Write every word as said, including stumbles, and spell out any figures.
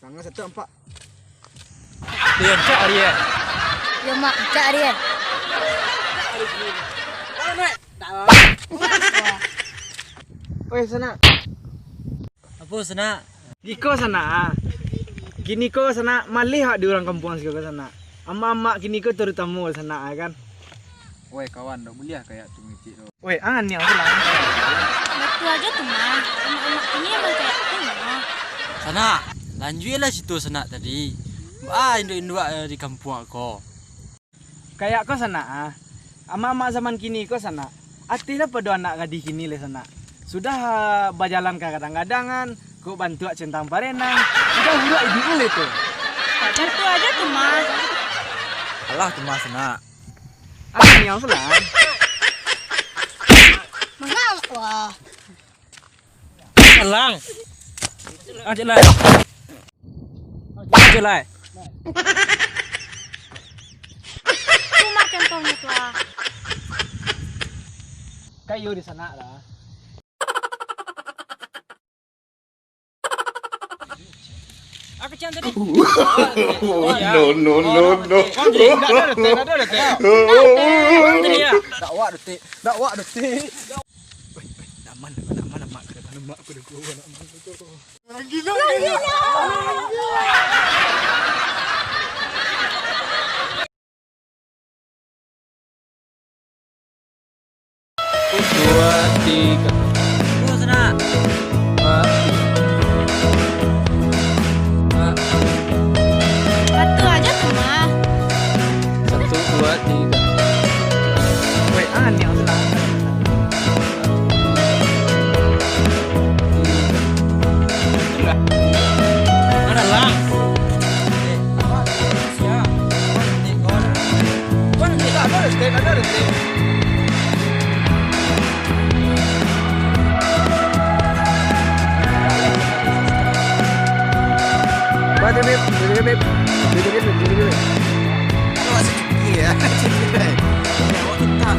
Tangan satu, ampak. Yo, cak Ari, eh. Yo, mak, cak Ari, eh. Oi, sanak. Apo, sanak? Giko, sanak, ah. Kiniko, sanak, maleh awak di urang kampuang siko, sanak. Amak-amak kiniko tarutamo, sanak, ah, kan. Woi, kawan, dak buliah kayak tu micik tu. Woi, ang aniang tu lah. Batua ajo tu mah. Amak-amak kini emang kayak tu mah. Sanak, lanjuilah situ sanak tadi. Baa induak-induak, eh, di kampuang ko. Kayak ko sanak ah. Amak-amak zaman kini ko sanak. Atihlah pado anak gadih kini leh sanak. Sudah, ah, bajalan kagadang-gadangan, kok bantuak centang parenang. Sudah buruak iduiknyo leh tu. Batua ajo tu mah. Alah tu mah sanak. Ang aniang tu lah. Mangalah. Alang. Aja lah. Aja lah. Cuma contohnya tu lah. Kayo di sanak lah. Aku cian tadi. No, no, no, no. Kau jadi, ndak ado detek, ndak ado detek. Ndak ado detek, kau jadi ya. Ndak wak detek, ndak wak detek. Weh, weh, aman, aman, aman, aman. Kena mak aku dah keluar, aman. Gila, gila. Dua, tiga. Terus, nak. Mak. Mak. Satu aja tu, mah. Satu, dua, tiga. Weh, aneh, aku nak. Mana, Lang? Baca, Bib. Baca, Bib. Baca, Bib. Baca, Bib. Baca, Bib. Iya. Kita.